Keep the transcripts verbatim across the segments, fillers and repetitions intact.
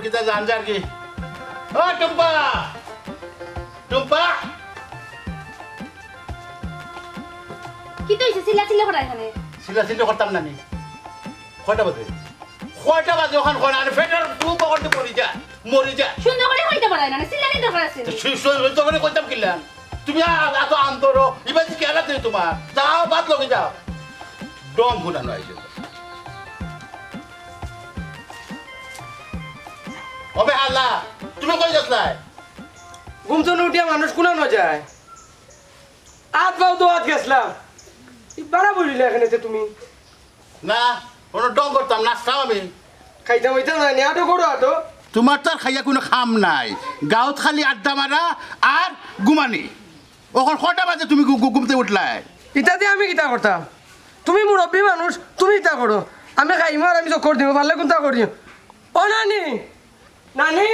এটা জান যার কি? ও টুম্পা, টুম্পা, কিতা অইছে? চিল্লাচিল্লি করা এখানে। চিল্লাচিল্লি করতাম না নি। কয়টা বাজে? কয়টা বাজে ওখান কয় না? আরে পেটর ভুক অখান তো মরি যা, মরি যা। সুন্দর করি কইতা পারইন না, চিল্লানির দরকার আছে নি? সু-, সু-, সুন্দর করি কইতাম কিলা? তুমি আ-, এত আন্তর, ইবা কি খেলা তুমি তোমার? যাও, ভাত লগে যাও। ডং ফুটানো আইছো। ওবে হালা, তুমি কই যাচ্ছলায়? ঘুম তো উঠিয়া মানুষ কুনানো যায়? আত পাও তো আত গেছলাম। ই বাড়া বলিলে এখানে যে তুমি। না, কোনো ডং করতাম, নাচতাম আমি। খাইতাম অইতাম না, নি আটো করো আটো। তোমার তো আর খাইয়া কোনো কাম নাই। গাঁওত খালি আড্ডা মারা আর ঘুমানি। অখন কয়টা বাজে তুমি ঘু-, ঘু-, ঘুমতে উঠলায়? ইতা দি আমি কিতা করতাম? তুমি মুরব্বি মানুষ, তুমি ইতা করো। আমি খাইমু আর আমি চক্কর দিমু, পারলে কুনতা করিও। ও নানি, নানি।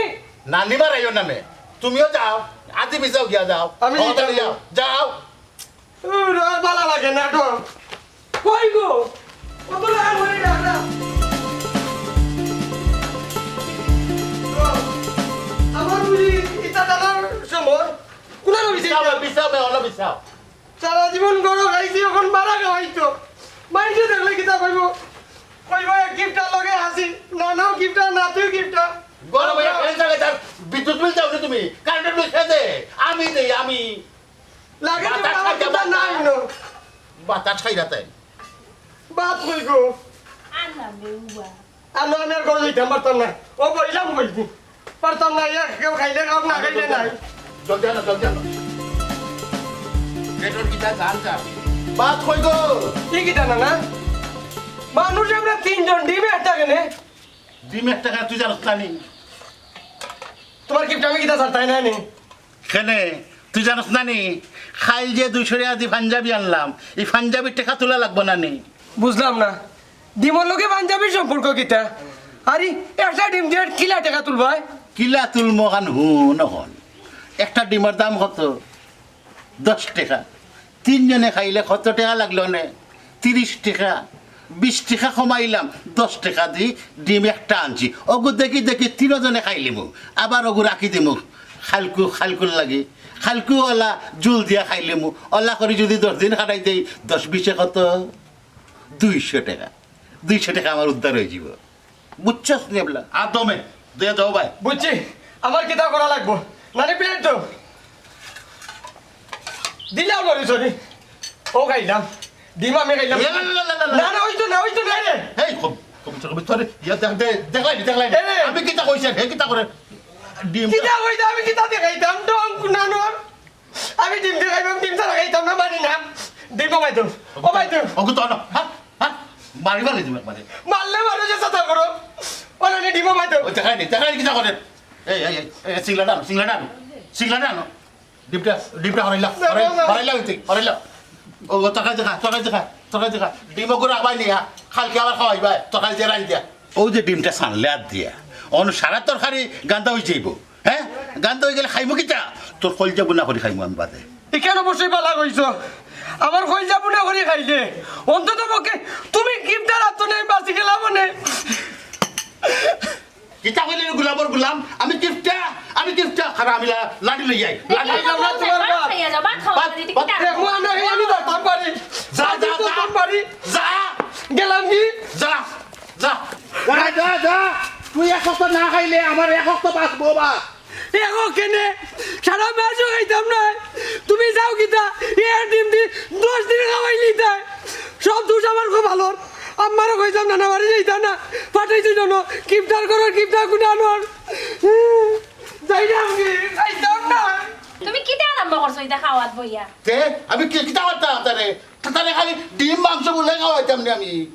নানি মারাইও নামে। তুমিও যাও, আজি বিছাও গিয়া যাও। আমি যাইতাম না। যাও, যাও। উরা, বালা লাগে না তো। কই গো? কত লাগান হয়ে গেল না? আমার বুঝি ইতা জানার সময় কুনানো বিছাও, বিছাও, মে, অলা বিছাও। সারা জীবন গরু খাইছি, অখন মারা খাওয়াইতো। মাইনষে দেখলে কিতা কইবো? কইবো, "এক গিফটার লগে আছি, না, না, গিফটার না, তুই গিফটার।" গরম হয়ে ফ্যান চালাইতাম, বিদ্যুৎ বিল দাও না তুমি, কারেন্টের বিল কে দেয়? আমি দেই, আমি। লাগে তো বাতাস আমার খাইতে কিতা বাতাস। নাই নো। বাতাস খাই রাতে। ভাত কই গো? আনলাম রে উবা। আর না, আমি আর ঘরে যাইতাম পারতাম না। ও বইলাম বইছি। পারতাম না, এক কেউ খাইলে খাও, না খাইলে নাই। জলদি আনো, জলদি আনো। পেটর কিতা জান জান। ভাত কই গো? কি কিতা না না? মানুষ আমরা তিনজন, ডিম একটা কেনে? ডিম একটা কেনে তুই জানোস না নি? তোমার গিফট আমি কিতা ছাড়তাই না নি? কেনে? তুই জানোস না নি? খাইল যে দুইশো টেকা দি পাঞ্জাবি আনলাম, এই পাঞ্জাবির টেকা তুলা লাগবো না নি? বুঝলাম না, ডিমর লগে পাঞ্জাবির সম্পর্ক কিতা? আরে, একটা ডিম দিয়া কিলা টেকা তুলবায়? কিলা তুলমু খান হুন অখন। একটা ডিমর দাম কত? দশ টেকা। তিনজনে খাইলে কত টেকা লাগলো নে? তিরিশ টেকা। বিশ টেকা কমাইলাম, দশ টেকা দি ডিম একটা আনছি। অগু দেখি দেখি তিনজনে খাইলিমু, আবার অগু রাখি দিমু। খালকু, খালকুর লাগি। খালকু অলা জুল দিয়া খাইলিমু। অলা করি যদি দশ দিন খাটাই দেই, দশ বিশে কত? দুইশো টেকা। দুইশো টেকা আমার উদ্ধার হয়ে যাব। বুঝছস নি এবলা? আর দমে, দে দাও ভাই। বুঝছি, আমার কিতা করা লাগবো? নানি প্লেট দাও। দিলাম লরি সরি। ও খাইলাম। ডিম আমি খাইলাম। এ, না, না, না, না, না, না। না, না, ওই তো না, ওই তো না রে। এই, কম, কম, কম, তোরে, ইয়া, দেখ, দে, দেখলাই নি, দেখলাই নি। এ রে। আমি কিতা কইছি, হে কিতা করে? ডিম কিতা কইতা, আমি কিতা দেখাইতাম? ডং, না, না। আমি ডিম দিয়ে খাইতাম, ডিম ছাড়া খাইতাম না, মানি না। ডিম কমাই দেব। ও ভাই দেব। ওকে তো আনো। হ্যাঁ? হ্যাঁ? মারি মারি দিবে মানে। মারলে মারো যে সাথে করো। ওলা নি ডিম কমাই দেব। ওই দেখাই নি, দেখাই নি কিতা করে? এই, এই, এই, এই, সিংলাটা আনো, সিংলাটা আনো। সিংলাটা আনো। ডিমটা, ডিমটা হরাইলা। না, হরাই-, না, না। হরাইলা হইতে, হরাইলা। ও, ও, তরকারি দেখা, তরকারি দেখা, তরকারি দেখা। ডিম ওগুলো আবার নিয়া, কালকে আবার খাওয়াইবা, তরকারি দিয়ে রাইন দিয়া। ও যে ডিমটা ছানলে আর দিয়া। অনু সারা তরকারি গান্দা হয়ে যাইব। হ্যাঁ? গান্দা হয়ে গেলে খাইমু কিতা? তোর কলজা বুনা করি খাইমু আমি বাদে। ইখান অবশ্যই বালা কইছো। আমার কলজা বুনা করি খাইলে অন্তত পক্ষে তুমি গিফটার আতো নাই বাঁচি গেলাম মানে। কিতা কইলে রে গুলামর গুলাম? আমি কিফটা, আমি কিফটা। খারা আমি লা-, লাঠি লই যাই। লাঠি লই যাও না তোমার বাপ। খাইয়া যাও, ভাত খাও, ভাত, যদি ভাত। কিতা এ, মো, আমি, আমি ধরতাম পারি। যা, যা, আমি যা। ধরতাম পারি। যা। গেলাম কি? যা, যা। যা, যা, যা। তুই এক হপ্তা না খাইলে আমার এক হপ্তা বাঁচবো বা। এগো কেনে? সারা মাসও খাইতাম না। তুমি যাও কিতা? এর ডিম দি দশ দিন খাওয়াই নিতাই। সব দোষ আমার কপালর। আম্মারও কইতাম না, না বাড়ি যাইতাম না। পাঠাইছি জন্য। কিফটার করো, কিফটার গুনে আনোর। যাইলাম কি? খাইতাম না। তুমি কিতা আরম্ভ করছো ইতা খাওয়াত বইয়া? তে? আমি কি, কিতা করতাম তারে? তারে খালি ডিম মাংস বুলে খাওয়াইতাম নি আমি।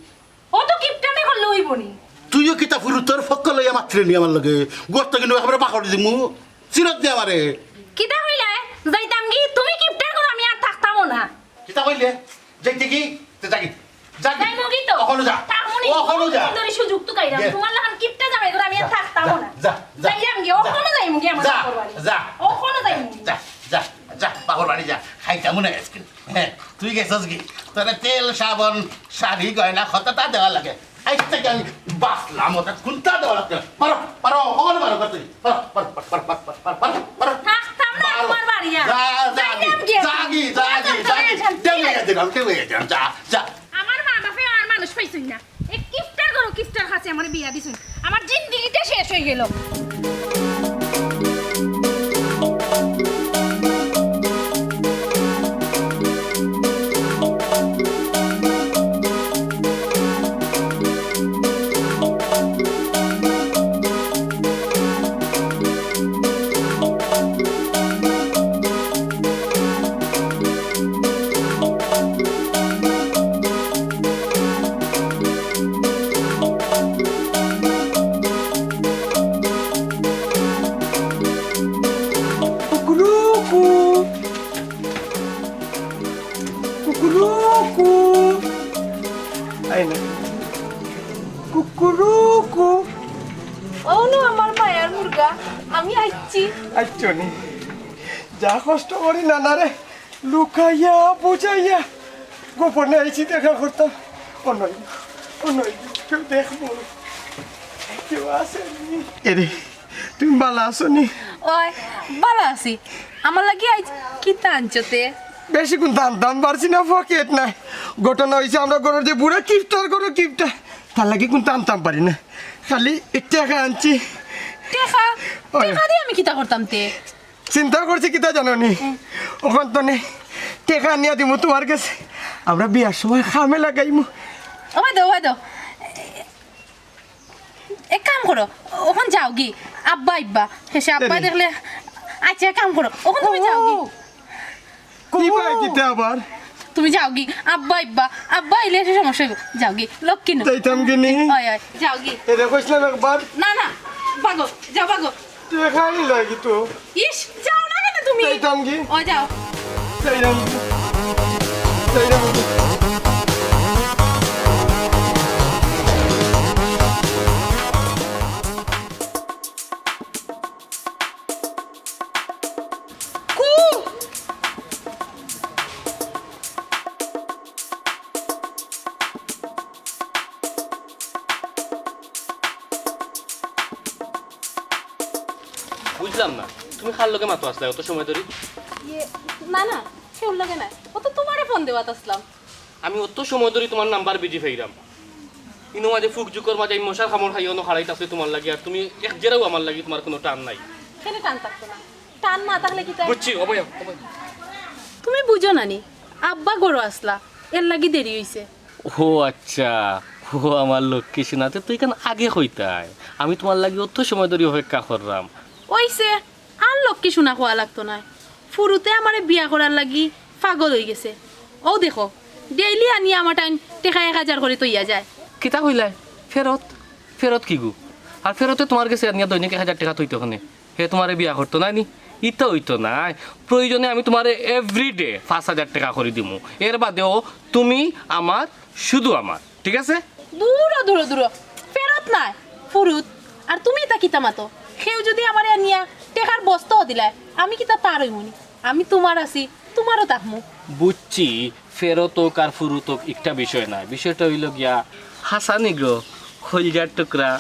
ও তো কিপটামি করলে অইবো নি। তুইও কিতা ফুরু, তোর ফক্ক লইয়া মাতরে নি আমার লগে? গর্ত কিন্তু একেবারে পাকড়ি দিমু। চিনত দে আমারে। কিতা কইলায়? যাইতাম কি? তুমি কিপটার করো, আমি আর থাকতামও না। কিতা কইলে? যাইতে কি? তে যাগি। যাগি। যাইমু কি তো? অখনো যা। থাকমু নি। অখনো যা। সুযোগ তো কাইরাম। দে। তোমার লাখান কিপটা জামাই করে আমি আর যা, থাকতামও যা, না। যা, যা। যাইরাম কি? যা। অখনো যাইমু কি আমার যা, বাপর বাড়ি? যা। অখনো যাইমু কি? যা, যা, যা। বাপর বাড়ি যা। খাইতামও না আজকে। হ্যাঁ, তুই গেছস কি? তোরে তেল, সাবান, শাড়ি, গয়না, কততা দেওয়া লাগে। আইজ থাকি আমি বাঁচলাম, ওটা কোনটা দেওয়া লাগতো? পারো, পারো, ওখানে পারো, পারো, পারো, পারো, পারো, পারো, পারো, পারো, পারো। থাকতাম না বারো। তোমার বাড়িয়া। যা, যা, যাইতাম গিয়া। যা, যা, যা, যা, যা। টেনে গেছে, টেনে গেছে, যা, যা। আমার মা বাপে আর মানুষ পাইছইন না। এক কিপটার ঘরো কিপটার কাছে আমারে বিয়া দিছইন। আমার জিন্দেগিটা শেষ অই গেল। কুকুরুকু। কুকুরুকু। আয় না। কুকুরুকু। অউ নু আমার মায়ার মুরগা, আমি আইছি। আইছো নি? যা কষ্ট করি নানারে লুকাইয়া বুঝাইয়া গোপনে আইছি দেখা করতাম। ও নয়, ও নয়, কেউ দেখবো, কেউ আছে নি? এরে, তুমি ভালা আছো নি? ওই, ভালা আছি। আমার লাগি আইজ কিতা আনছো তে? বেশি কুন্তা আনতাম পারছি না, পকেট নাই। ঘটনা অইছে, আমরা ঘরর যে বুড়া কিপটার ঘরো কিপটা, তার লাগি কুন্তা আনতাম পারি না, খালি এক টেকা আনছি। টেকা? ওই। টেকা দি আমি কিতা করতাম তে? চিন্তা করছি কিতা জানো নি? হুম। অখন তো নে, টেকা আনিয়া দিমু তুমার গেছে, আমরা বিয়ার সময় কামে লাগাইমু। ওবায় দেও, ওবায় দেও। এক কাম করো, অখন যাওগি, আব্বা আইবা, শেষে আব্বা দেখলে, আচ্ছা, এক কাম করো, অখন তুমি যাওগি। ও, কি ভাই কিতা আবার? তুমি যাওগি, আব্বা আইবা, আব্বা আইলে সে সমস্যা অইবো। যাওগি, লক্ষ্মী নু। যাইতাম কি নি? ওই, ওই, যাওগি। এরে কইছিলাম একবার। না, না, ভাগো, যাও ভাগো। টেকা নি লাগি তো। ইস, যাও না কেনে তুমি? যাইতাম কি? ও যাও। যাইতাম কি? যাইতাম কি? কু? বুঝলাম না, তুমি কার লগে মাতো আছলায় অত সময় ধরি? ইয়ে, না, না, কেউর লগে নায়। অউ তো তুমারে ফোন দেওয়াত আছলাম। আমি অত সময় ধরি তুমার নাম্বার বিজি পাইরাম। ইনো মাঝে ফুক জুকর মাঝে আমি মশার কামড় খাইয়া অনো খাড়াইত আছি তুমার লাগি, আর তুমি এক জেরাও আমার লাগি তুমার কুনু টান নাই। কেনে টান থাকতো না? টান না থাকলে কিতা? বুঝছি, অবয়া, অবয়া। তুমি বুঝো না নি, আব্বা ঘরো আছলা, এরলাগি দেরি অইছে। ও আচ্ছা, ও আমার লক্ষ্মী সোনা, তে তো ইখান আগে কইতায়। আমি তুমার লাগি অত সময় ধরি অপেক্ষা কররাম। অইছে, আর লক্ষ্মী সোনা কওয়া লাগতো নায়। ফুরুতে আমারে বিয়া করার লাগি পাগল অইগেছে। অউ দেখো, ডেইলি আনিয়া আমার টাইন টেকা এক হাজার করি থইয়া যায়। কিতা কইলায়? ফেরত? ফেরত কিগু? আর ফেরতে তুমার গেছে আনিয়া দৈনিক এক হাজার টেকা থইতো কেনে? হে তুমারে বিয়া করতো নায় নি? ইতা অইতো নায়। প্রয়োজনে আমি তুমারে everyday পাঁচ হাজার টেকা করি দিমু। এর বাদেও তুমি আমার, শুধু আমার। ঠিক আছে? দুরো, দুরো, দুরো। ফেরত নায়, ফুরুত। আর তুমি ইতা কিতা মাতো? কেউ যুদি আমারে আনিয়া টেকার বস্তাও দিলায়, আমি কিতা তার অইমু নি? আমি তুমার আছি, তুমারও থাকমু। বুঝছি, ফেরত অউক আর ফুরুত অউক, একটা বিষয় নায়। বিষয়টা অইলো গিয়া, হাসানি গো, কইলজার টুকরা,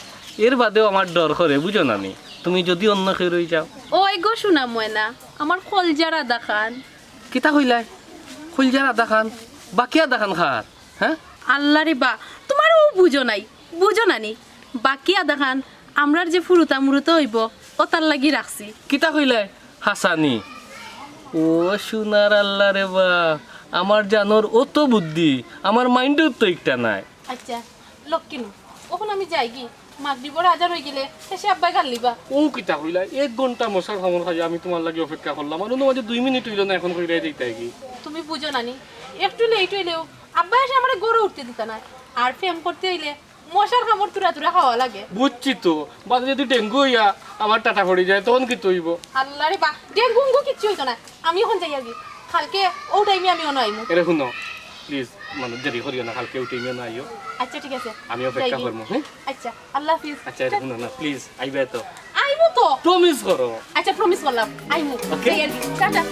এর বাদেও আমার ডর করে, বুঝো না নি? তুমি যুদি অন্য কেউর অইযাও। ওই গো সোনা ময়না, আমার কইলজার আধা খান। কিতা কইলায়? কইলজার আধা খান? বাকি আধা খান কার? হ্যাঁ? আল্লারে বা, তুমার অউ বুঝো নাই, বুঝো না নি? বাকি আধা খান আমরার যে ফুরুতা মুরুতা অইবো, অতার লাগি রাখছি। কিতা কইলায়? হাসানি? ও সোনার আল্লারে বা, আমার জানর অত বুদ্ধি, আমার মাইন্ডো তো একটা নাই। আচ্ছা, লক্ষ্মী নু, অখন আমি যাইগি, মাগরিবর আজান অইগেলে শেষে আব্বায় গাল দিবা। অউ কিতা কইলায়? এক ঘন্টা মশার কামড় খাইয়া আমি তুমার লাগি অপেক্ষা করলাম, আর অনো মাঝে দুই মিনিট অইলো না, অখন কইরায় যাইতায়গি। তুমি বুঝো না নি, একটু লেট অইলেও আব্বায় এসে আমারে ঘরো উঠতে দিতা নায়, আর প্রেম করতে অইলে মশার কামড় তুরা তুরা খাওয়া লাগে। বুঝছি তো, বাদে যুদি ডেঙ্গু অইয়া আবার টাটা পড়ি যায়, তখন কিতা অইবো? আল্লারে বা, ডেঙ্গু উঙ্গু কিচ্ছু অইতো নায়। আমি অখন যাইয়ারগি। কালকে অউ টাইমে আমি অনো আইমু। এরে হুনো, please, মানে দেরি করিও না, কালকে অউ টাইমে অনো আইও। আচ্ছা, ঠিক আছে। আমি অপেক্ষা যাইগি। করমু, হ্যাঁ? আচ্ছা, আল্লাহ হাফিজ। আচ্ছা, এরে হুনো না, please, আইবায় তো। আইমু তো। Promise করো। আচ্ছা, promise করলাম, আইমু। Okay। যাইয়ারগি। টাটা।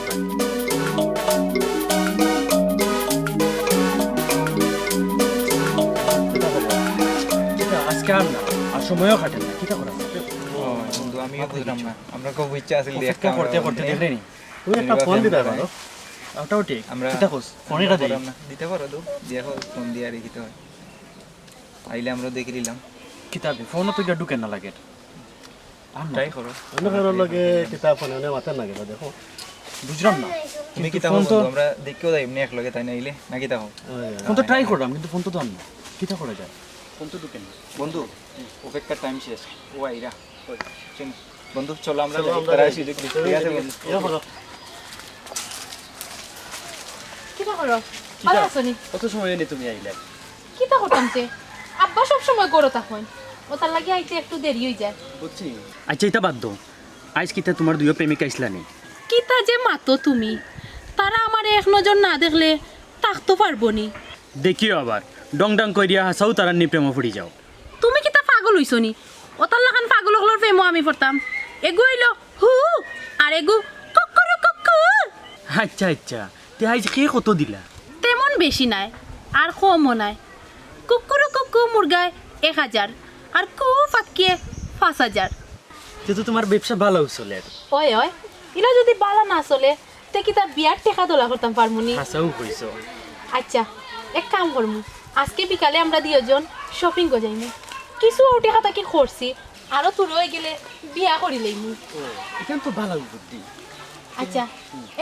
কার না, আর সময়ও কাটে না, কিতা করা? ও, বন্ধু, আমিও বুঝলাম না। আমরা খুব ইচ্ছা আছিল যে অপেক্ষা একটা করতে আমরা করতে বন্ধু দেখলে নি। তুমি একটা ফোন দিতে পারো। ওটাও ঠিক। আমরা কিতা কস? ফোন এটা দেই। আমরা দিতে পারো তো? দেখো, ফোন দিয়ে আর কি তো হয়। আইলে আমরা দেখে নিলাম। কিতা হবে? ফোনও তো গিয়া ঢুকে না লাগে। আর না। ট্রাই করো। অন্য কারোর লগে কিতা ফোনে অনেক মাথা লাগে না, দেখো। বুঝলাম না। তুমি কিন্তু কিতা ফোন তো বন্ধু, আমরা দেখিও যাই এমনি এক লগে, তাই না? আইলে না কিতা? ওই, ফোন তো ট্রাই করলাম, কিন্তু ফোন তো ধর না। কিতা করা যায়? ফোন তো ঢুকে না। বন্ধু, অপেক্ষার টাইম শেষ। ও আইরা। ওই, চলো। বন্ধু, চলো আমরা চলো, যাই। আমরা তারা যাই। সুযোগ দিচ্ছি। ঠিক আছে বন্ধু? ইয়ে করো। কিতা করো? কিতা? ভালো আছো নি? কত সময় হয়নি তুমি আইলে? কিতা করতাম তে? আব্বা সব সময় গরো থাকইন। ও তার লাগি আইতে একটু দেরি হই যায়। বুঝছি। আচ্ছা, এটা বাদ দাও। আইজ কিতা তোমার দুইও প্রেমিকা আইছলা নি? কিতা যে মাতো তুমি। তারা আমারে এক নজর না দেখলে থাকতো পারবো নি। দেখিও আবার, ডং ডং করিয়া হাসাও তারার নি প্রেমো পড়ি যাও। তুমি কিতা পাগল হইছো নি? ওতার লাখান পাগল অকলর প্রেমো আমি পড়তাম। এগু হইলো হু, আর এগু কুকুরু কুকু। আচ্ছা, আচ্ছা, তে আইজ কে কত দিলা? তেমন বেশি নায়, আর কমও নায়। কুকুরু কুকু মুরগায় এক হাজার, আর কু ফাক্কিয়ে পাঁচ হাজার। তে তো তোমার ব্যবসা ভালাউ চলের। ওই, ওই, ইলা যদি ভালা না চলে, তে কিতা বিয়ার টেকা দলা করতাম পারমু নি? হাছাউ কইছো। আচ্ছা, এক কাম করমু, আজকে বিকালে আমরা দুইজন শপিং গো যাইমু। কিছু ও টেকা থাকি খরচি, আরো থুড়া অই গেলে বিয়া করি লইমু। ও, ইখান তো ভালা বুদ্ধি। আচ্ছা,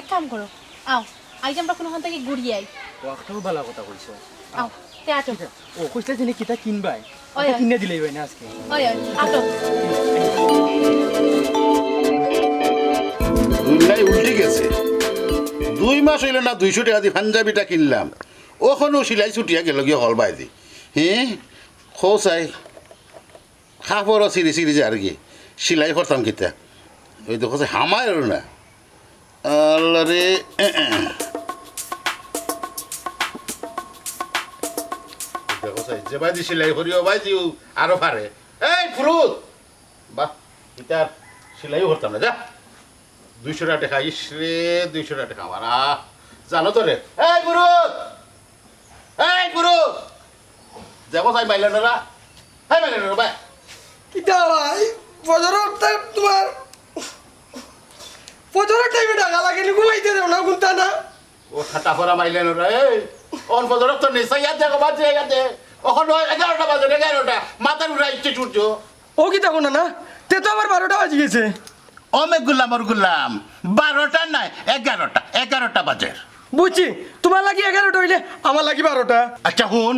এক কাম করো, আও, আইজ আমরা কুনুখান থাকি ঘুরি আই। ও, একটাও ভালা কথা কইছো। আও, তে আটো। ও, কইছলা যে নি কিতা কিনবায়? ওই, ওটা ওই। কিনিয়া দিলাইবায় না আজকে? ওই, ওই, আটো। দুনিয়াই উল্টি গেছে। দুই মাস অইলো না দুইশো টেকা দি পাঞ্জাবিটা কিনলাম। অখনও সিলাই ছুটিয়া গেল গিয়া হল বাইদি। হে? খোসাই। কাপড়ও ছিঁড়ি ছিঁড়ি যার গি। সিলাই করতাম কিতা? ওই দেখো যে হামায় আর না। আল্লাহ রে। দেখো চাই, যে বাইদি সিলাই করিও বাইদিও আরো পারে। এই ফুরুত! বাহ, ইতার সিলাইও করতাম না, যা। দুইশো টেকা, ইস রে, দুইশো টেকা আমার। আহ, জানো তো রে। এই ফুরুত! এই ফুরুত! দেখো চাই মাইলে না রা। এই মাইলে না রা ভাই। কিতা ভাই? ফজরর টাইম তোমার, ফজরর টাইমে ডাকা লাগে নি, ঘুমাইতে দেও না, ঘুমতা না? ও খাতা ফরা মাইলে না রা, এই। অন ফজরর তো নেশা ইয়াদ দেখো, বাদ ইয়াদ দে। অখন নয়, এগারোটা বাজে, এগারোটা। মাথার উড়া ইচ্ছে সূর্য। ও কিতা কও না, না? তে তো আমার বারোটা বাজি গেছে। ও মে গুলাম, ওর গুলাম, বারোটা নায়, এগারোটা, এগারোটা বাজের। বুঝছি, তোমার লাগি এগারোটা অইলে আমার লাগি বারোটা। আচ্ছা হুন,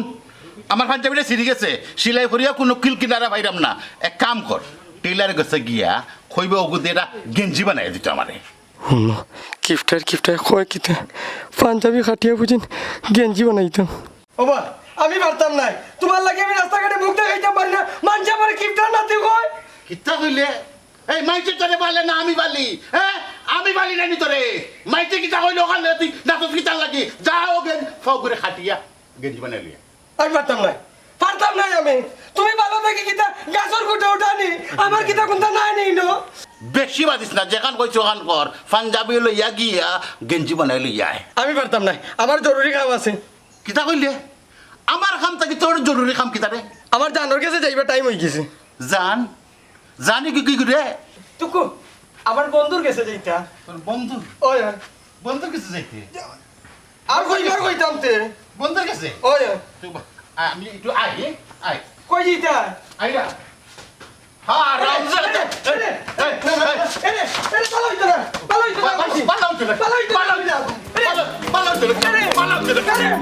আমার পাঞ্জাবিটা ছিঁড়ি গেছে, সিলাই করিয়া কুনু কিল কিনারা পাইরাম না। এক কাম কর, টেইলার গেছে গিয়া কইবে অগুদে এটা গেঞ্জি বানাইয়া দিতো আমারে। হুনো, কিপটার কিপটায় কয় কিতা, পাঞ্জাবি কাটিয়া বুঝিন গেঞ্জি বানাইতাম। ওবা, আমি পারতাম নায়। তোমার লাগি আমি রাস্তাঘাটে মুখ দেখাইতাম পারি না। মানষে আমারে কিপটার নাতি কয়। কিতা কইলে? এই মাইনষে তোরে বালে না আমি বালি? হ্যাঁ? আমি বালি নানি তোরে? মাইনষে কিতা কইলে ওখান লইয়া তুই নাচস কিতার লাগি? যা অগুরে ফাও করে কাটিয়া গেঞ্জি বানাইলিয়া। আমি পারতাম নায়। পারতাম নায় আমি। তুমি বালা থাকি কিতা গাছর গুটা উঠানি? আমার কিতা কুন্তা নাই নি ন? বেশি বাদিস না, যেখান কইছি ওখান কর। পাঞ্জাবি লইয়া গিয়া গেঞ্জি বানাইলিয়া আয়। আমি পারতাম নায়। আমার জরুরি কাম আছে। কিতা কইলে? আমার কাম থাকি তোর জরুরি কাম কিতা রে? আমার জানর গেছে যাইবার টাইম অই গেছে। জান? জানি কি, কি করে? টুকু, আমার বন্ধুর গেছে যাইতা। তোর বন্ধু? ওই, ওই। বন্ধুর গেছে যাইতে? আর কইবার কইতাম তে। বন্ধুর গেছে? ওই, ওই। তুই বা-, আ-, আমি একটু আই, আই। কই যাইতা? আইরা। হ্যাঁ, রাম। এরে, এরে, এরে, এরে, এরে, পালা অইতো না, পালা অইতো না, পালা, পালা অইতো না, পালা অইতো না, পালা অইতো না, পালা অইতো না, পালা অইতো না, পালা অইতো না।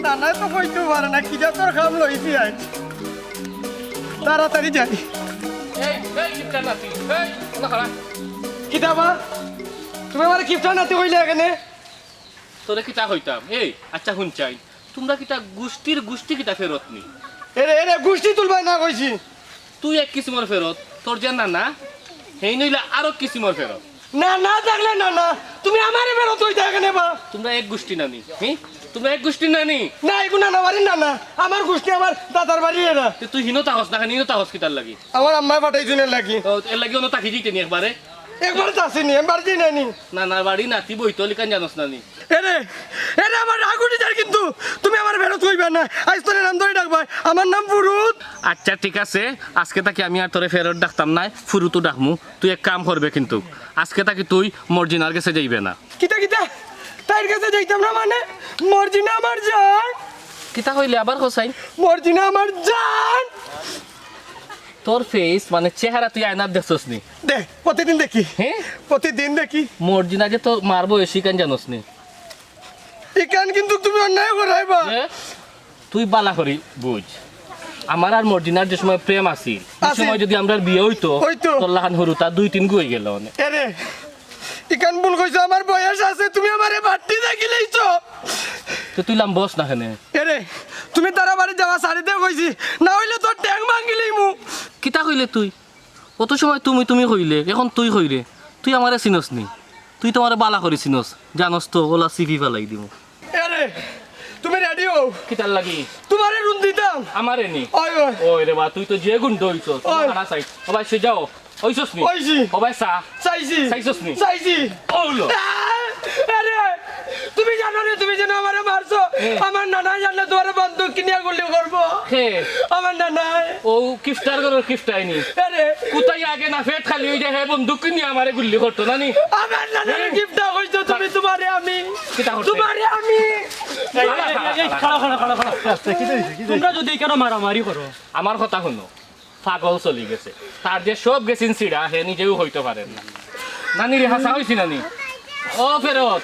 নানায় তো কইতে পারে না, কি জাতর কাম লইছি আইজ। তাড়াতাড়ি যাই। এই, এই, কিপটার নাতি, এই, ওলা খাড়া। কিতা বা? তুমি আমারে কিপটার নাতি কইলে কেনে? তোরে কিতা কইতাম? এই, আচ্ছা হুন চাই, তোমরা কিতা গুষ্টির গুষ্টি কিতা ফেরত নি? এরে, এরে, গুষ্টি তুলবায় না কইছি। তুই এক কিসিমর ফেরত, তোর যে নানা, হেইন অইলা আরো কিসিমর ফেরত। নানা থাকলে নানা, তুমি আমারে ফেরত অইতা কেনে বা? তুমরা এক গুষ্টি নানি, হুম? তুমরা এক গুষ্টি নানি? না, এগু নানা বাড়ির না, না। আমার গুষ্টি আমার দাদার বাড়ির এরা। তে তুই হিনো থাকস না কেনে, হিনো থাকস কিতার লাগি? আমার আম্মায় পাঠাইছইন এর লাগি। ও, এর লাগি অনো থাকি যাইতে নি একবারে? একবারে তো আছি নি, আমি বাড়ি যাই না নি। নানার বাড়ি নাতি বইতল ইখান জানোস না নি? এরে, এরে আমার রাগ উঠি যার কিন্তু। তুমি আমারে ফেরত কইবা না। আইজ তোরে নাম ধরি ডাকবায়। আমার নাম ফুরুত। আচ্ছা, ঠিক আছে। আজকে থাকি আমি আর তোরে ফেরত ডাকতাম নায়, ফুরুতু ডাকমু। তুই এক কাম করবে কিন্তু। আজকে থাকি তুই মর্জিনার গেছে যাইবে না। কিতা, কিতা? তাইর গেছে যাইতাম না মানে? মর্জিনা আমার জান। কিতা কইলে আবার হোসাইন? মর্জিনা আমার জান। তোর ফেস, মানে চেহারা তুই আয়নাত দেখছস নি? দে, প্রতিদিন দেখি। হ্যাঁ? প্রতিদিন দেখি। মর্জিনা যে তোর মার বয়সী ইখান জানোস নি? ইখান কিন্তু তুমি অন্যায় করাইবা। হ্যাঁ? তুই বালা করি বুঝ, আমার আর মর্জিনার যে সময় প্রেম আছিল, ওই আছে। সময় যদি আমরার বিয়া অইতো, অইতো। তোর লাখান হুরুতা দুই তিন গু অইগেলো অনে। এরে, ইখান ভুল কইছো, আমার বয়স আছে, তুমি আমারে বাট্টি দেখিলাইছো। তো তুই লাম্বস না কেনে? এরে, তুমি তারা বাড়ি যাওয়া সারিতে কইছি, না অইলে তোর ঠ্যাং ভাঙিলাইমু। কিতা কইলে তুই? অত সময় তুমি তুমি কইলে, এখন তুই কইরে। তুই আমারে চিনস নি, তুই তো আমারে বালা করি চিনস, জানস তো অলা ছিপি ফালাই দিমু। এরে, তুমি রেডি অও। কিতার লাগি? তোমারে রুন দিতাম। আমারে নি? ওই, ওই। ওই রে বা, তুই তো যে গুন্ড অইছস। ওই। খানা চাই। ও ভাই, সে যাও। অইছস নি? অইছি। ও ভাই, চা। চাইছি। চাইছস নি? চাইছি। ওলো। আহ, আরে, তুমি জানো নি, তুমি যেন আমারে মারছো। হে। আমার নানা জানলে তোমারে বন্দুক কিনিয়া গুলি করবো। হে। আমার নানায়। ও কিফটার ঘরর কিফটাই নি? আরে। কুতাই আগে না পেট খালি অই যায়, হে বন্দুক কিনিয়া আমারে গুলি করতো না নি? আমার নানারে হে। কিফটা কইছো তুমি, তোমারে আমি। কিতা করতে? তোমারে আমি। এই, এই, এই, এই, খাড়া, খাড়া, খাড়া, খাড়া। আস্তে, কিতা অইছে, কিতা অইছে? তোমরা যদি ইখানো মারামারি করো। আমার কথা হুনো। পাগল চলি গেছে। তার যে সব গেছিন ছিড়া, হে নিজেও কইতো পারের না। নানি রে, হাছা কইছি নানি? ও ফেরত।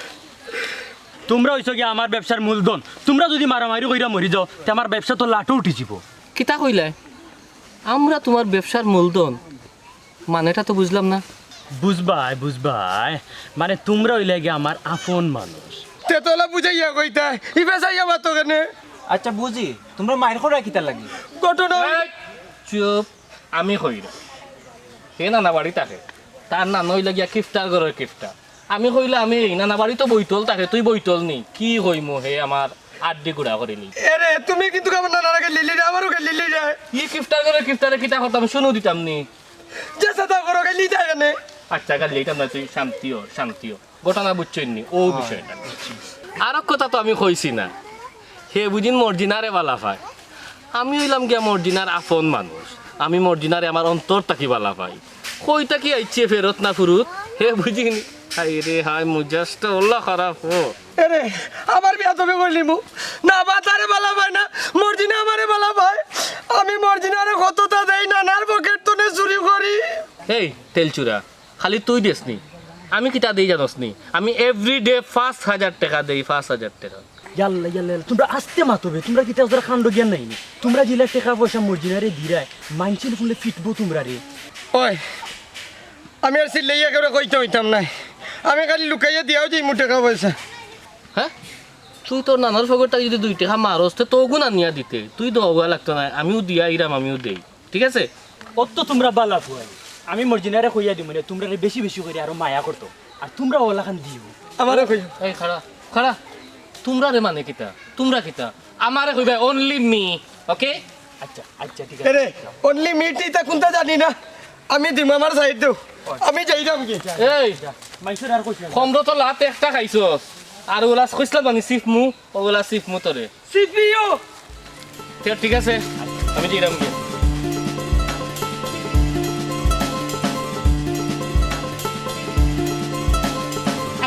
তোমরা অইছো গিয়া আমার ব্যবসার মূলধন। তোমরা যদি মারামারি কইরা মরি যাও, তে আমার ব্যবসা তো লাটো উঠি যিবো। কিতা কইলায়? আমরা তোমার ব্যবসার মূলধন? মানেটা তো বুঝলাম না। বুঝবায়, বুঝবায়। মানে তোমরা অইলায় গিয়া আমার আপন মানুষ। তে তোলা বুঝাইয়া কইতায়, ইবা চাইয়া মাতো কেনে? আচ্ছা বুঝি, তোমরা মাইর কররায় কিতার লাগি? ঘটনা অই- এই, চুপ, আমি কইরাম। হে নানা বাড়ি থাকে, তার নানা অইলা গিয়া কিফটার ঘরর কিফটা। আমি কইলাম, এই নানা বাড়ি তো বইতল থাকে, তুই বইতল নি? কি কইমু, হে আমার আড্ডি গুড়া করিলি। এরে, তুমি কিন্তু আমার নানারে গাইল্লাইরায়, আমারেও গাইল্লাইরায়। ই কিফটার ঘরর কিফটারে কিতা করতাম, হুনো দিতাম নি? যে সাদা করো, গাইল্লাইতায় কেনে? আচ্ছা, গাইল্লাইতাম না, তুই শান্তি অ, শান্তি অ। ঘটনা বুঝছইন নি, অউ বিষয়টা। আরক কথা তো আমি কইছি না। হে বুঝিন মর্জিনারে বালা পায়। আমি অইলাম গিয়া মর্জিনার আপন মানুষ। আমি মর্জিনারে আমার অন্তর থাকি বালা পাই। কই থাকি আইছে ফেরত না ফুরুত? হে বুঝিন। হায় রে হায়, মুজাজটা অলা খারাপ অ। এরে, আমার বিয়া তবে কইলিমু। না, বা তারে বালা পায় না, মর্জিনা আমারে বালা পায়। আমি মর্জিনারে কততা দেই, নানার পকেট তনে চুরি করি। এই, তেলচুরা, খালি তুই দেস নি, আমি কিতা দেই জানোস নি? আমি every day পাঁচ হাজার টেকা দেই, পাঁচ হাজার টেকা। ইয়াল্লা, ইয়াল্লা, ইয়াল্লা, তোমরা আস্তে মাতো বে, তোমরা কিতা ওদের কাণ্ড জ্ঞান নাই নি? তোমরা যেলা টেকা পয়সা মর্জিনারে দিরায়, মাইনষে হুনলে ফিটবো তোমরারে। ওই, আমি আর চিল্লাইয়া কেউরে কইতাম অইতাম নায়, আমি খালি লুকাইয়া দিয়াও যাইমু টেকা পয়সা। হ্যাঁ? তুই তোর নানার পকেট থাকি যদি দুই টেকা মারস, তে তো অগুন আনিয়া দিতে, তুই দেওয়া লাগতো নায়, আমিও দিয়া আইরাম, আমিও দেই। ঠিক আছে? অত তোমরা বালা পুয়াই। আমি মর্জিনারে কইয়া দিমু নে, তোমরারে বেশি বেশি করি আরো মায়া করতো। আর তোমরা অলাখান দিও। আমারে কই। এই খাড়া, খাড়া। তোমরারে মানে কিতা? তোমরা কিতা? আমারে কইবা only me, okay? আচ্ছা, আচ্ছা, ঠিক আছে। এরে, only me টা কুনটা জানি না। আমি দিমু, আমার সাইড দেও। আমি যাইরাম গি। এই, মাইনষর আর কইছ না। কমরো তো লাত একটা খাইছস। আর ওলা কইছলাম আমি চিপমু, ওলা চিপমু তোরে। চিপিও। তে ঠিক আছে, আমি যাইরাম গি।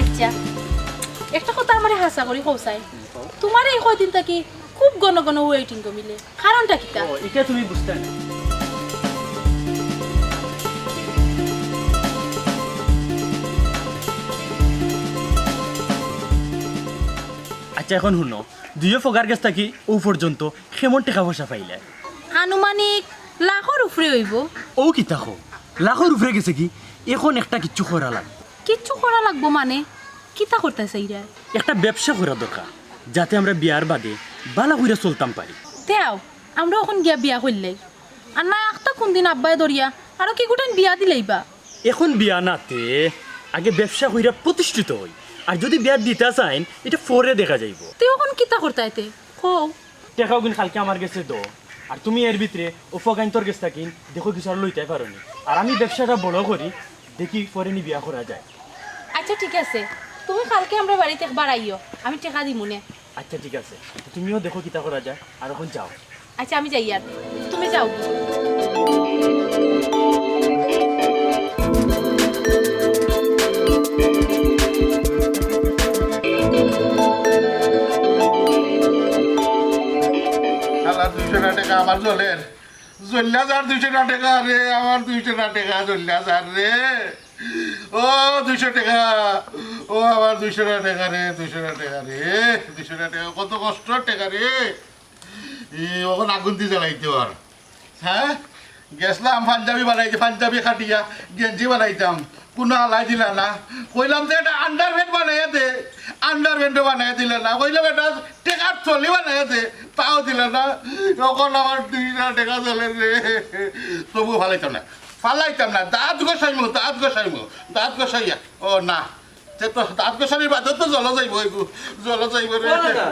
আচ্ছা, একটা কথা আমারে হাছা করি কও চাই। তোমার এই কয়দিন থাকি খুব ঘন ঘন waiting কমিলে, কারণটা কিতা? ও, ইটা তুমি বুঝতায় না। আচ্ছা, এখন হুনো, দুইও ফগার গেছ থাকি অউ পর্যন্ত কেমন টেকা পয়সা পাইলায়? আনুমানিক লাখর উপরে অইবো। অউ কিতা কও? লাখর উপরে গেছে কি? এখন একটা কিচ্ছু করা লাগবো। কিচ্ছু করা লাগবো মানে? কিতা করতায় চাইরায়? একটা ব্যবসা করা দরকার, যাতে আমরা বিয়ার বাদে বালা কইরা চলতাম পারি। তে আও, আমরা অখন গিয়া বিয়া করিলাই। আর না আখতা কুনদিন আব্বায় ধরিয়া আরো কি গুটাইন বিয়া দিলাইবা? এখন বিয়া না তে, আগে ব্যবসা কইরা প্রতিষ্ঠিত অই, আর যুদি বিয়া দিতা চাইন, ইটা পরে দেখা যাইবো। তে অখন কিতা করতায় তে? কও। টেকা অগুন কালকে আমার গেছে দেও। আর তুমি এর ভিতরে অউ ফকাইন্তর গেছ থাকি দেখো কিছু আর লইতায় পারো নি। আর আমি ব্যবসাটা বড় করি, দেখি পরে নি বিয়া করা যায়। আচ্ছা, ঠিক আছে, তুমি কালকে আমরার বাড়িত একবার আইও, আমি টেকা দিমুনে। আচ্ছা, ঠিক আছে, তুমিও দেখো কিতা করা যায়, আর অখন যাও। আচ্ছা, আমি যাইয়ার, তুমি যাও। শালা দুইশো টেকা আমার জলের, জ্বলিয়া যার দুইশো টেকা রে, আমার দুইশো টেকা জ্বলিয়া যার রে। ও দুইশো টেকা, ও আমার দুইশো টেকা রে, দুইশো টেকা রে, দুইশো টেকা, কত কষ্টর টেকা রে। ই, অখন আগুন দি জ্বালাইতে আর। হ্যাঁ? গেছলাম পাঞ্জাবি বানাইতে, পাঞ্জাবি কাটিয়া গেঞ্জি বানাইতাম, কুনু হালায় দিলা না। কইলাম যে একটা underpant বানাইয়া দে, underpant-ও বানাইয়া দিলা না। কইলাম একটা টেকার থলি বানাইয়া দে, তাও দিলা না। অখন আমার দুইশো টেকা চলে রে, তবু ফালাইতাম না, ফালাইতাম না। দাঁত ঘষাইমু, দাঁত ঘষাইমু, দাঁত ঘষাইয়া। ও না, তে তো দাঁত ঘষানির বাদে তো জ্বলা যাইবো, এগু জ্বলা যাইবো রে। ও দাদা,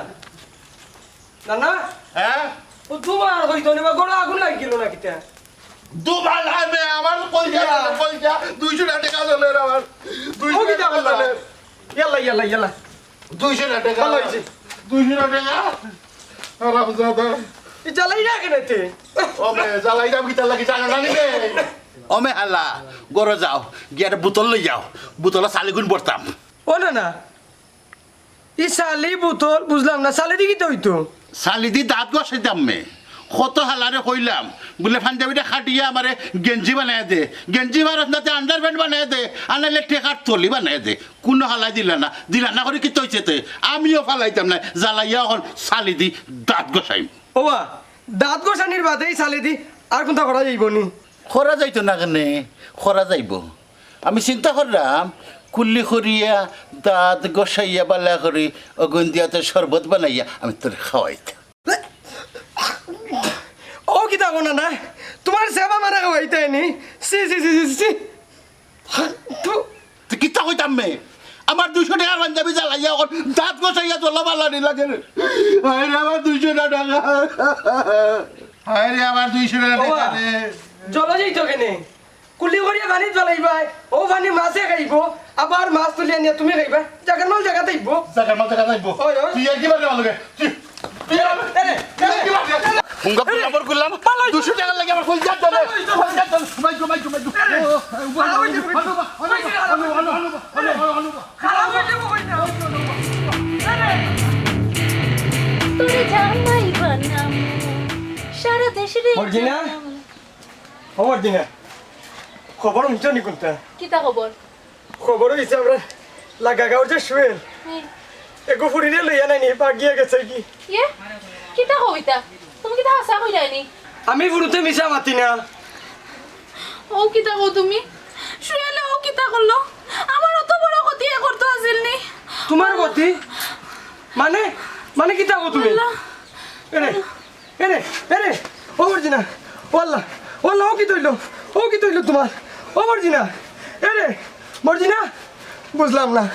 না, না। হ্যাঁ? ও তোমার হইতো না, বা গলা আগুন লাগি গেল না কিতা? দুবার লাগবে, আমার কইজা, ইয়া। কইজা, দুইশো টেকা চলে রে আমার। দুইশো ও কিতা টেকা করলা? চলে। ইয়াল্লা, ইয়াল্লা, ইয়াল্লা। দুইশো টেকা। ভালো হইছে। দুইশো টেকা। হারামজাদা। ই জ্বালাই না কেনে তে? ও মে, জ্বালাই দাম কিতার লাগি জানো না নি বে? ও মে হালা, ঘরো যাও, গিয়া একটা বোতল লই যাও। বোতলো ছালিগুন ভরতাম। ও না, না। ই ছালি বোতল বুঝলাম না, ছালি দি কিতা অইতো? ছালি দি দাঁত ঘষাইতাম মে। কত হালারে কইলাম, বুলে পাঞ্জাবিটা কাটিয়া আমারে গেঞ্জি বানাইয়া দে, গেঞ্জি পারস না তে underpant বানাইয়া দে, আর নাইলে টেকার থলি বানাইয়া দে। কুনু হালায় দিলা না, দিলা না করি কিতা অইছে তে? আমিও ফালাইতাম না, জ্বালাইয়া অখন ছালি দি দাঁত ঘষাইমু। ওবা, দাঁত ঘষানির বাদে ই ছালি দি আর কুনতা করা যাইবো নি? করা যাইতো না কেনে? করা যাইবো। আমি চিন্তা করলাম, কুল্লি করিয়া, দাঁত ঘষাইয়া, বালা করি, অগুন দিয়া তো শরবত বানাইয়া আমি তোরে খাওয়াইতাম। ও কিতা কও না, না? তোমার সেবা মারা খাওয়াইতে নি? ছি, ছি, ছি, ছি, ছি। তু- তুই কিতা কইতাম মে? আমার দুইশো টেকার পাঞ্জাবি জ্বালাইয়া অখন দাঁত ঘষাইয়া জ্বলা বালা নি লাগে রে। হায় রে আমার দুইশো টেকা। হায় রে আমার দুইশো টেকা ওবা, রে। জ্বলা যাইতো কেনে? কুলি করিয়া পানি জ্বালাইবায়, ও পানি মাছে খাইবো, আবার মাছ তুলিয়া নিয়া তুমি খাইবায়। জাগার মাল জাগাত আইবো। জাগার মাল জাগাত আইবো। ওই, ওই। তুই একবার আমার লগে। তুই, তুই এরে, এরে, তুই এরে। একবার। হুঙ্গা পুল্লা বড় করলাম। দুইশো টেকার লাগি আমার কইজা চলে। কইজা চলে। মাইকো, মাইকো, মাইকো। ও, ও, ও, ও, ও, ও, ও, ও, ও, ও, ও, ও, ও, ও। খারাপ হয়ে যাবো কই না। তোরে জামাই বানামু, সারা দেশরে মর্জিনা? জানামু। ও মর্জিনা, খবর হুনছো নি কুনতা? কিতা খবর? খবর অইছে আমরার লাগা গাঁওর যে সুয়েল, হুম। এগু ফুরিরে লইয়া নাইনি, বাগিয়া গেছে গি। ইয়ে? কিতা কও ইতা? তুমি কিতা হাছা কইরায় নি? আমি ফুরুতে মিছা মাতি না। ও কিতা কও তুমি? সুয়েলে ও কিতা করলো? আমার অত বড় ক্ষতি এ করতো আছিল নি? তোমার ক্ষতি? মানে, মানে কিতা কও তুমি? আল্লাহ। এরে, এরে, এরে, ও মর্জিনা, ও আল্লাহ, ও আল্লাহ, ও কিতা অইলো? ও কিতা অইলো তোমার? ও মর্জিনা, এরে, মর্জিনা, বুঝলাম না।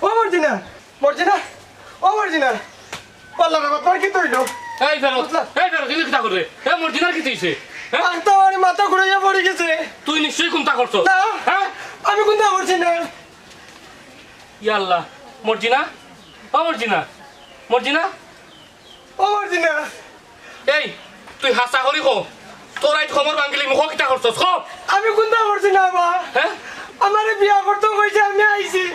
ও মর্জিনা, মর্জিনা, ও মর্জিনা, ও আল্লাহ রে বাবা, তোমার কিতা অইলো? এই ফেরত, বুঝলাম। এই ফেরত, তুই কিতা কররে? এ মর্জিনার কিতা অইছে? হ্যাঁ? মাথা, আমার মাথা ঘুরাইয়া পড়ি গেছে। তুই নিশ্চয়ই কুনতা করছস। না, হ্যাঁ? আমি কুনতা করছি না। ইয়া আল্লাহ, মর্জিনা, ও মর্জিনা, মর্জিনা। ও মর্জিনা। এই, তুই হাছা করি ক, তোর আইজ কমর ভাঙ্গিলিমু, ক কিতা করছস, ক। আমি কুনতা করছি না বা। হ্যাঁ? আমারে বিয়া করতো কইছে, আমি আইছি।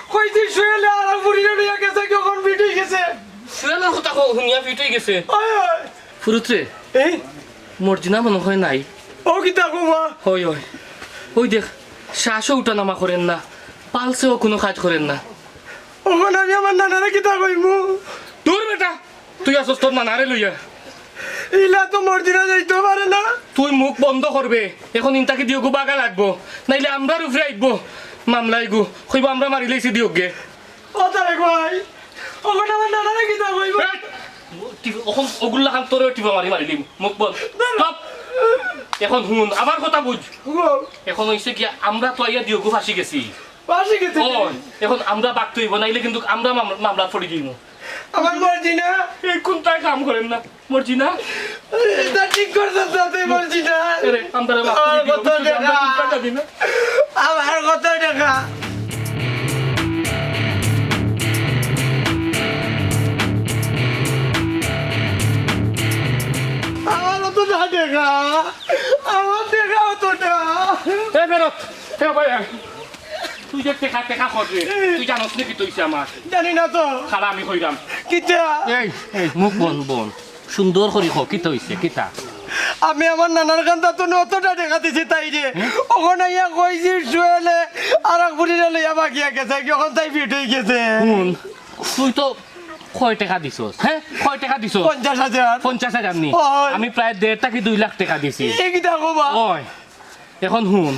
কইছি সুয়েলে আর ফুরিরে লইয়া গেছে, কি অখন ফিট অই গেছে। সুয়েলর কথা ক, হুনিয়া ফিট অই গেছে। ওই, ওই। ফুরুতরে, এই? মর্জিনা মনো অয় নাই। ও কিতা কও বা? অয়, অয়। অউ দেখ, শ্বাসও উঠানামা করের না, পালসেও কুনু কাজ করের না। অখন আমি আমার নানারে কিতা কইমু? দূর বেটা, তুই আছস তোর নানারে লইয়া। ইলা তো মর্জিনা যাইতো পারে না। তুই মুখ বন্ধ করবে, অখন ইন থাকি দিওগু বাগা লাগবো, নাইলে আমরার উপরে আইবো মামলা এগু, কইবো আমরা মারিলাইছি দিওগে। ও তারেক ভাই, অখন আমার নানারে কিতা কইমু? এই, টিপ-, অখন অগুর লাখান তোরেও টিপা মারি মারিলিমু, মুখ বন্ধ। না, না। চুপ। অখন হুন, আমার কথা বুঝ। হুন। অখন অইছে কি, আমরা তো আইয়া দিওগু ফাঁসি গেছি। ফাঁসি গেছে। ওই, এখন আমরা বাক্য হইব, নাইলে কিন্তু আমরা মাম-, মামলা পড়ি যাইব। আমার মর্জিনা। এই কোনটায় কাম করেন না, মর্জিনা? আরে, এটা ঠিক করছস না তুই, মর্জিনা। আরে, আমরা মাফ করে দিও, বুঝছো? আমরা কোন টাকা দিই না। আমার কত টাকা? আমার অত না টাকা, আমার টাকা অত না। এ ফেরত, এ ভাই, তুই যে টেকা টেকা কররে, তুই জানোস নি কিতা অইছে আমার? জানি না তো। খাড়া, আমি কইরাম। কিতা? এই, এই, মুখ বন্ধ, বন্ধ। সুন্দর করি ক, কিতা অইছে, কিতা? আমি আমার নানার কান্দাত অতটা টেকা দিছি তাইরে। অখন আইয়া কইছি সুয়েলে আর এক ফুরিরে লইয়া বাগিয়া গেছে, অখন তাই ফিট অই গেছে। হুন, তুই তো কয় টেকা দিছস, হে? কয় টেকা দিছস? পঞ্চাশ হাজার। পঞ্চাশ হাজার নি? অয়। আমি প্রায় দেড় থাকি দুই লাখ টেকা দিছি। এই কিতা কবা? অয়। এখন হুন,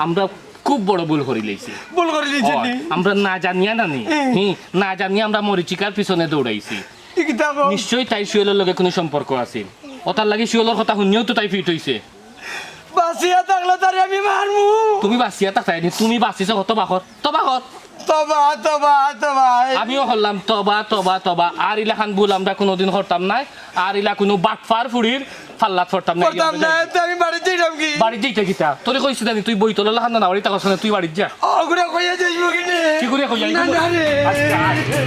আমরা খুব বড় ভুল করি লাইছি। ভুল করি লাইছি অয়, নি? আমরা না জানিয়া না নি? হুম। হুম, না জানিয়া আমরা মরিচিকার পিছনে দৌড়াইছি। এই কিতা কও? নিশ্চয়ই তাই সুয়েলর লগে কুনু সম্পর্ক আছিল। অতার লাগি সুয়েলর কথা হুনিয়াউ তো তাই ফিট অইছে। বাঁচিয়া থাকলে তারে আমি মারমু। তুমি বাঁচিয়া থাকতায় নি, তুমি বাঁচিছো কত বাখর, তবা কর। তবা, তবা, তবা। আমিও করলাম তবা, তবা, তবা। আর ইলাখান ভুল আমরা কুনুদিন করতাম নায়। আর ইলা কুনু বাটফার ফুরির ফাল্লাত পড়তাম নায়। পড়তাম নায়, তে আমি বাড়িত যাইতাম কি? বাড়িত যাইতে কিতা? তোরে কইছি জানি, তুই বইতলর লাখান না বাড়িত থাকস না, তুই বাড়িত যা। অগুরে কইয়া যাইমু কিনে? কি করে কইয়া না, যাইমু? না রে। আচ্ছা, আচ্ছা।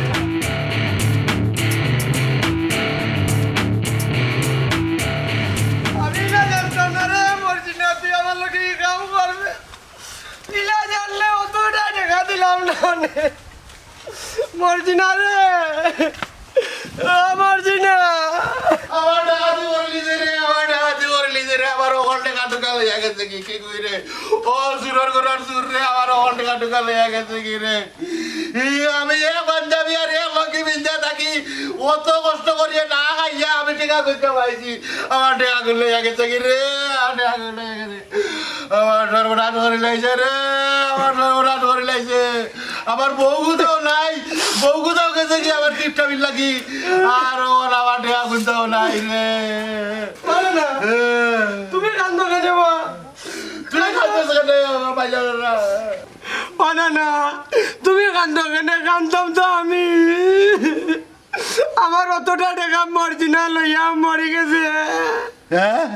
আমি না জানতাম না রে, মর্জিনা, তুই আমার লগে ই কাম করবে। ইলা জানলে অতটা টেকা দিলাম না অনে। মর্জিনা রে, ও মর্জিনা। আমার ডাকাতি করিলিছে রে, আমার ডাকাতি করিলিছে রে, আমার অকল টেকা টুকা লইয়া গেছে কি, কি কই রে? ও চুরর ঘরর চুর রে, আমার অকল টেকা টুকা লইয়া গেছে কি রে? ই আমি এক পাঞ্জাবি আর এক লুঙ্গি পিন্দিয়া থাকি, অত কষ্ট করিয়া না খাইয়া আমি টেকা কই পাইছি, আমার টেকা কই লইয়া গেছে কি রে? আমার টেকা কই লইয়া গেছে? আমার সর্বনাশ করিলাইছে রে, আমার সর্বনাশ করিলাইছে। আমার বউ গুতাও নাই, বউ গুতাও গেছে কি আমার টিপটাপির লাগি। আর অখন আমার টেকা গুনতাও নাই রে। না, না, না। হ্যাঁ। তুমি কান্দো কেনে বা? তুই কান্দছ কেনে, আমার বাইলা না? ও না, না, তুমি কান্দো কেনে? কান্দতাম তো আমি। আমার অতটা টেকা মর্জিনা লইয়া মরি গেছে। হ্যাঁ?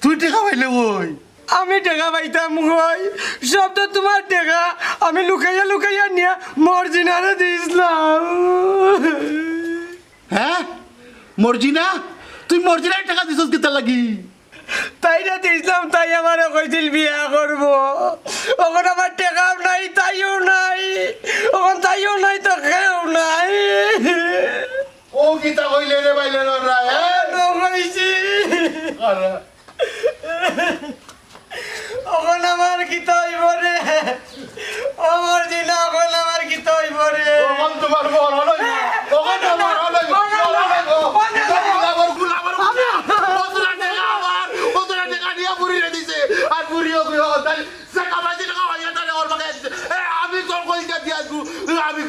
তুই টেকা পাইলে কই? আমি টেকা পাইতাম কই? সব তো তুমার টেকা। আমি লুকাইয়া লুকাইয়া নিয়া মর্জিনারে দিছলাম। হ্যাঁ? মর্জিনা? তুই মর্জিনারে টেকা দিছস কিতার লাগি? তাইরে দিছলাম, তাই আমারে কইছিল বিয়া করবো। অখন আমার টেকাও নাই, তাইও নাই। অখন তাইও নাই তো কেউ নাই। ও কিতা কইলে রে বাইলা না, হ্যাঁ? অনো কইছি। আরে। অখন আমার কিতা অইবো রে? ও মর্জিনা, অখন আমার কিতা অইবো রে? অখন তুমার মরণ অইবো। অখন তুমার মরণ অইবো। মরণ অইবো। মরণ অইবো। আমার গুলাম, আমার গুলাম। অতটা টেকা আমার, অতটা টেকা নিয়া ফুরিরে দিছে। আর ফুরিও কই, ও তাই সে কামাইছে, টেকা পাইয়া তারে ওর বাগে দিছে। এ, আমি তোর কইকে দিয়া আইবো। আমি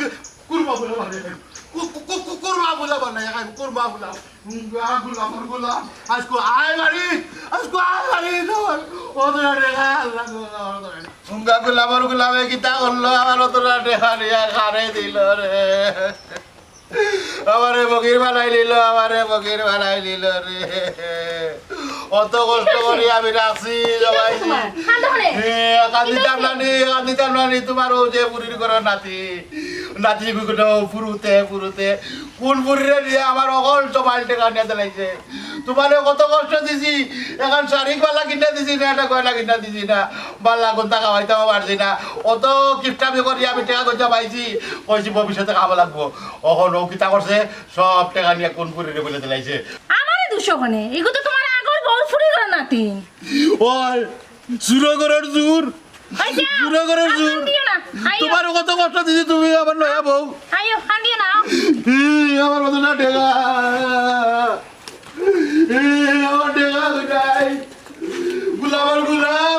কুরমা ফুলা বানাই খাইমু। কু-, কু-, কু-, কু-, কুরমা ফুলা বানাই খাইমু, কুরমা ফুলা। হুম, গুলাম, গুলাম, গুলাম। আইজকু আয় বাড়ি, আইজকু আয় বাড়ি, তোর অতটা টেকা আল্লাহ, আল্লাহ, আল্লাহ। হুঙ্গা গুলামর গুলামে কিতা করলো, আমার অতটা টেকা নিয়া কারে দিল রে। আমারে ফকির বানাই নিল, আমারে ফকির বানাই নিল রে। অত কষ্ট করি আমি রাখছি, জমাইছি। তোমার? কান্দো কেনে? এ, কান্দিতাম না নি, কান্দিতাম না নি, তুমার অউ যে ফুরির ঘরর নাতি। নাতি গুলো ফুরুতে, ফুরুতে। কুন ফুরিরে দিয়া আমার অকল সমাইল টেকা নিয়া দিলাইছে। তুমারে কত কষ্ট দিছি, এখান শাড়ি বালা কিনা দিছি না, এটা গয়না কিনা দিছি না, বালা কুন্তা খাওয়াইতাম পারছি না। অত কিপটামি করি আমি টেকা কইয়া পাইছি, কইছি ভবিষ্যতে খাওয়া লাগবো। অখন অউ কিতা করছে, সব টেকা নিয়া কুন ফুরিরে বুলে দিলাইছে। আমারে দুষো কেনে? ইগু তো তুমার আগর বউর ফুরির ঘরর নাতি। ওই, চুরর ঘরর চুর। আইয়া, চুরর ঘরর আর চুর। কান্দিও না। আইও। তুমারে কত কষ্ট দিছি তুমি, আমার নয়া বউ। আইও, কান্দিও না, আও। ই, আমার অতটা টেকা। ই, আমার টেকা কোথায়? গুলামর গুলাম,